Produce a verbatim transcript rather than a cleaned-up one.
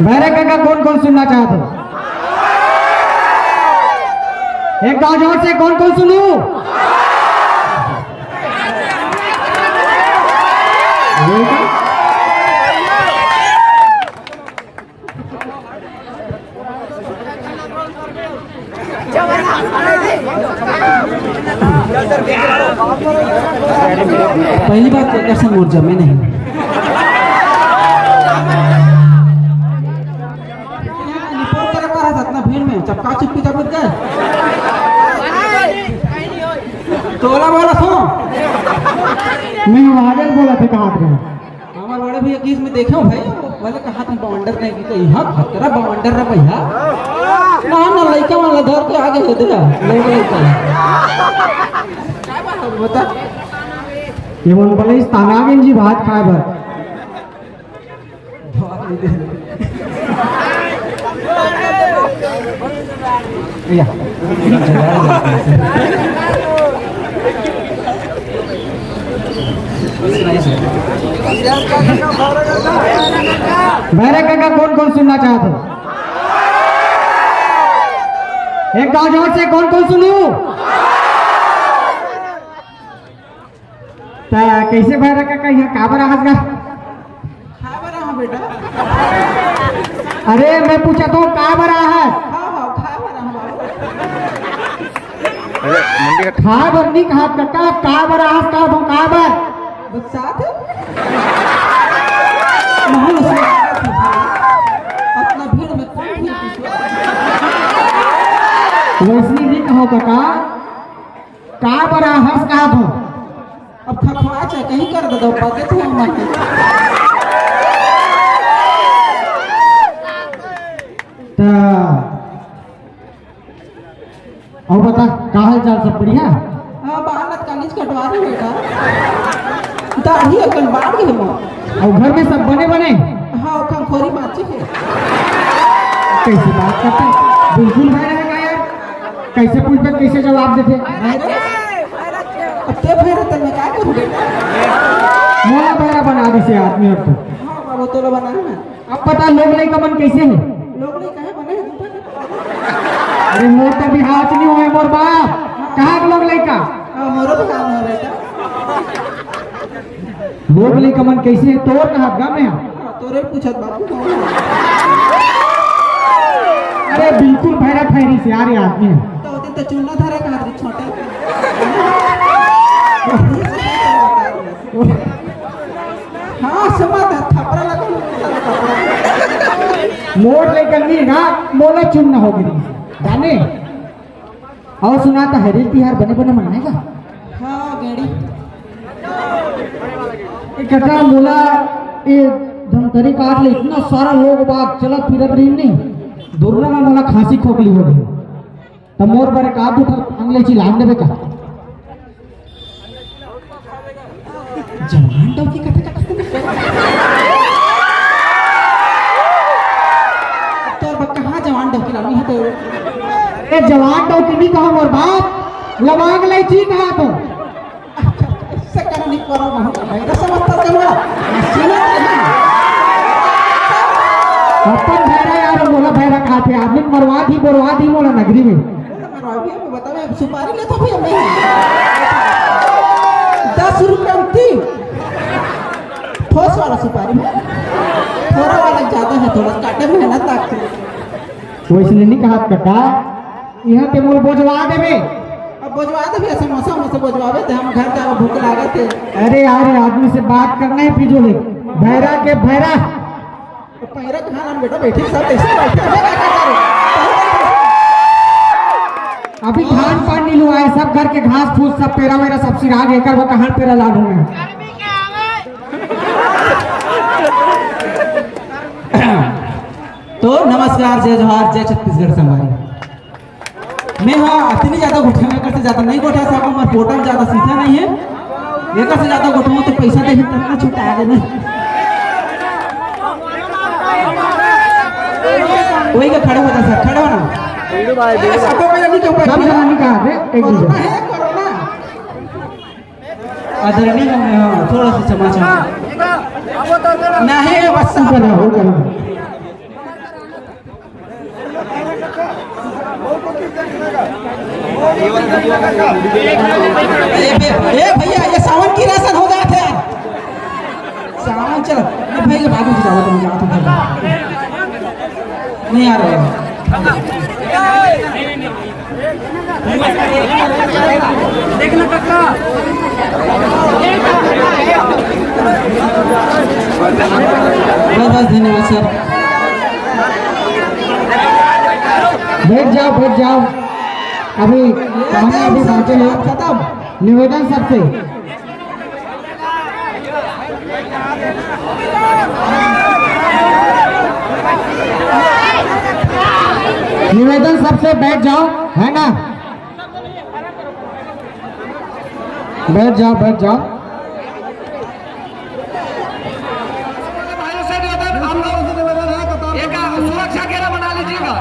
भैरा कका कौन कौन सुनना चाहत हो? एक बार जोर से, कौन कौन सुनू? पहली बात तो कैसे मोर जमे नहीं। रिपोर्ट करे पर इतना भीड़ में चपका चुप्पी का बुझ गए। तोला बोला सो। मैं वहां बोला थे कहाँ थे। हमार बड़े भैया किस में देखे हो भाई, बोले कहा तुम बवंडर नहीं की, तो यहाँ खतरा बवंडर रहा भैया। ना ना, लइका वाला धर के आगे हो दिया। लोग लइका। बता। ये मन बोले इस तानागिन जी भात खाए बर। या। भैरा कका कौन कौन सुनना चाहत हो? एक बार जोर से, कौन कौन सुनू? त कैसे भैरा कका यहाँ काबर आहस गा? खाए बर आहा बेटा। अरे मैं पूछा तो काबर आहस? हाँ, हाँ, खाए बर आहा बाबू। अरे, मंडी का खाए बर नहीं कहा कका, काबर आहस का वो काबर? बरसात है? महल से इतना भीड़ में कौन भीड़ की सोच? वैसे नहीं कहा कका, काबर आहस का वो? अब खखवा चाहे कहीं कर दे दो, पते थे हम। त अउ बता, का हाल चाल, सब बढ़िया? हाँ, बाल कालीज कटवा रहे बेटा। दाढ़ी अपन बाढ़ गए मो। अउ घर में सब बने बने? हाँ, ओखन खोरी बाँचे हे। कैसे बात करते? बिल्कुल भाई रहे का यार? कैसे पूछबे, कैसे जवाब देते? अरे, अब ते भैरा त मैं का करूँ बेटा? मोला भैरा बना दिसे आदमी अब तो। हाँ, बाबू, तोला बना ना। अब बता, लोग लइका मन कैसे हे? लोग लइका हे, बने हे, तू तो। अरे, मोर तो बिहाव च नहीं होए, मोर बाप। कहाँ के लोग लइका? हाँ, मोरो बिहाव नहीं होए बेटा। लोग लइका मन कैसे हे? तोर कहाँ गा मैं? हाँ, तोरे पूछत बाबू। अरे, बिल्कुल भैरा फैरी से यार, ये आदमी हे। तो ओदे तो चुन्ना धरे कहाँ रे छोटे। हाँ, समझ आ, थपरा लगा। मोर ले कन्नी ना, मोला चुन ना होगे। जाने? अउ सुना, त हरेली तिहार बने बने मनाएगा? हाँ, गड़ी। ए कका, मोला ए धमतरी काट ले इतना सारा लोग बाग चलत फिरत रही नहीं, दुर्गा में मोला खांसी खोखली हो गई। त मोर बर एक आध ठो भांग ले चिलान देबे का? जवान डौकी कथे कथे। तोर बर कहाँ जवान डौकी लानी हे तो? ए, जवान डौकी नहीं कहो मोर बाप, लवांग लैची कहा तो। अच्छा, इससे करो नहीं करो वहाँ का भाई, रसम उत्तर के मोला। सुनो नहीं। अपन भैरा यार, मोला भैरा कहा थे, आदमी मरवा दी, बोलवा दी मोला नगरी में। अभी अभी बताओ, अब सुपारी लेता भी हमें। दस रुपया में तीन। ठोस वाला सुपारी में। थोड़ा वाला ज्यादा है, थोड़ा काटे मेहनत लागती। वैसे नहीं कहा कका, यहाँ ते मोर बोझवा देबे। अब बोझवा देबे, समोसा वमोसा बोझवावे ते हम घर जावे, भूख लागत है। अरे यार, ये आदमी से बात करना है फिजूल है। भैरा के भैरा। तो पैरा कहाँ नाम बेटा बैठे सब ऐसे बैठे हैं, क्या कर रहे हो? अभी धान पान नहीं लुआए, सब घर के घास फूस सब पेरा वेरा सब सिरा गए, कर वो कहाँ पेरा लानू मैं? तो नमस्कार, जय जोहार, जय छत्तीसगढ़ संगवारी। मैं हा अतनी ज्यादा गोठिया में, एकर से ज्यादा नहीं गोठिया सकूं, मोर पोटा में ज्यादा सीसा नहीं है। एकर से ज्यादा गोठिया तो पैसा दे ही तब ना छुटा आगे ना। वही का खड़े होता सर, खड़े होना। वीरू भाई, वीरू भाई। सबको पहले नहीं कहूंगा। सब जना नहीं कहा थे, एक दूसरे। कोरोना है, कोरोना। आदरणीय, हाँ, थोड़ा सा क्षमा चाहूंगा। नहीं, बस ऊपर रहो, ऊपर रहो। ए भे-, ए भैया, ये सावन की रासन हो जात हे यार। सावन चल, ए भैया, बाबू जी जाओ, तुम जाओ, तुम जाओ। नहीं आ रहे हो। बस, बस, धन्यवाद सर। बैठ जाओ, बैठ जाओ। अभी कहानी अभी बाकी है। खत्म। निवेदन सबसे, निवेदन सबसे, बैठ जाओ, है ना? बैठ जाओ, बैठ जाओ। भाइयों से निवेदन, आप लोगों से निवेदन है, कतार एक सुरक्षा घेरा बना लीजिएगा।